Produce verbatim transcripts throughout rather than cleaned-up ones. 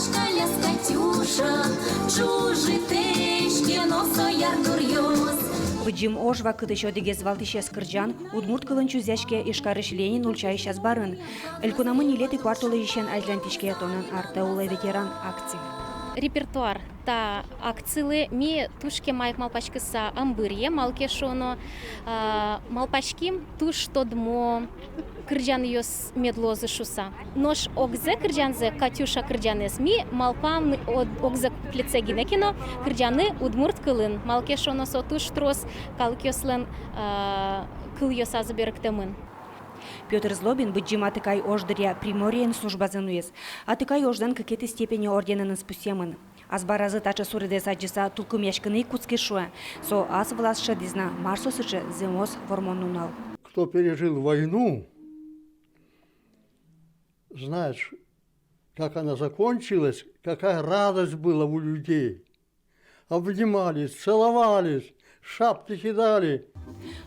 Коляска Катюша, ӵужытэсь ке но со ярдуръёс. Быдӟым ож вакытысь одӥгез валтӥсез кырӟан удмурт кылын чузъяське Ижкарысь Ленин ульчаысь азбарын. Элькунамы ньылетӥ куартолэзьысен азьланьтӥське «Тонэн артэ улэ, ветеран» акци. Репертуар та акцилы ми туж кема ик малпаськыса ӧм быръе, малы ке шуоно, а, малпаським туж тодмо кырӟанъёс мед луозы шуыса. Нош огзэ кырӟанзэ, «Катюша» кырӟанэз, ми малпам о-, огзэ куплетсэ гинэ ке но кырӟаны удмурт кылын, малы ке шуоно со туж трос калыкъёслэн, а, кылъёсазы берыктэмын. Пётр Злобин Быдӟым Атыкай ож дыръя Приморьеын службазэ нуиз. Атыкай ожлэн кыкетӥ степеньё орденэныз пусъемын. Азбаразы таӵе суредэз адӟыса тулкымъяськыны ик кутскиз, шуэ. Со ас вылаз шӧдӥз на, мар со сыӵе зэмос Вормон нунал. Кто пережил войну, знает, как она закончилась, какая радость была у людей. Обнимались, целовались, шапки кидали.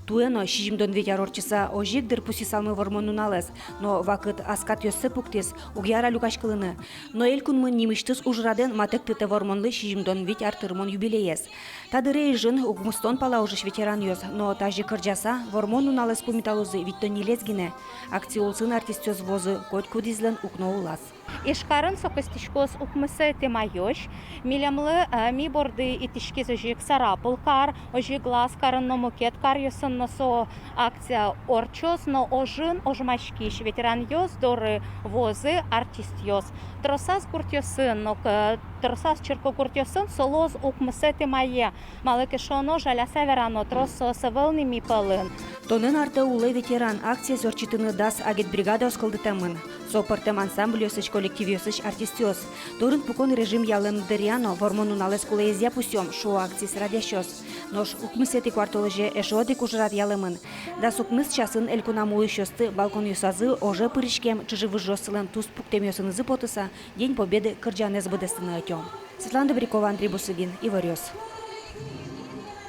Туэ но, сизьымдон вить ар ортчыса, озьы ик дыр пусйысалмы Вормон нуналэз, но вакыт ас катъёссэ пуктӥз, уг яра люкаськылыны. Но элькунмы нимысьтыз ужрадэн матэктытэ Вормонлы сизьымдон вить ар тырмон юбилеез. Та дыре Ижын укмыстон пала ужась ветеранъёс, но тазьы кырӟаса Вормон нуналэз пумиталозы витьтон ньылез гинэ. Акци улсын артистъёс вуозы котькудӥзлэн укно улаз. Ижкарын со кыстӥськоз укмысэтӥ маёзь. Милемлы, э, ми борды итӥськиз озьы ик Сарапул кар, озьы ик Глаз карын но мукет каръёсын но со акция ортчоз, но ожын ожмаськись ветеранъёс доры вуозы артистъёс. Тросаз гуртъёсын но, э, тросаз черкогуртъёсын со луоз укмысэтӥ мае. Малы ке шуоно, жаляса верано, трос соос ӧвӧл ни ми пӧлын. «Тонэн артэ улэ, ветеран» акциез ортчытыны дас агитбригадаос кылдытэмын. Со пӧртэм ансамбльёсысь, коллективъёсысь артистъёс. Дорын пукон режим ялэм дыръя но Вормон нуналэз кулэезъя пусъём, шуо акциез радъясьёс. Нош укмысэтӥ куартолэзе эшшо одӥг ужрад ялэмын. Дас укмыс часын элькунамы улӥсьёсты балконъёсазы оже пыриськем чыжы-выжыоссылэн туспуктэмъёсынызы потыса День Победы кырӟанэз быдэстыны ӧтё. Светлана Добрякова, Андрей Бусыгин, «Иворъёс».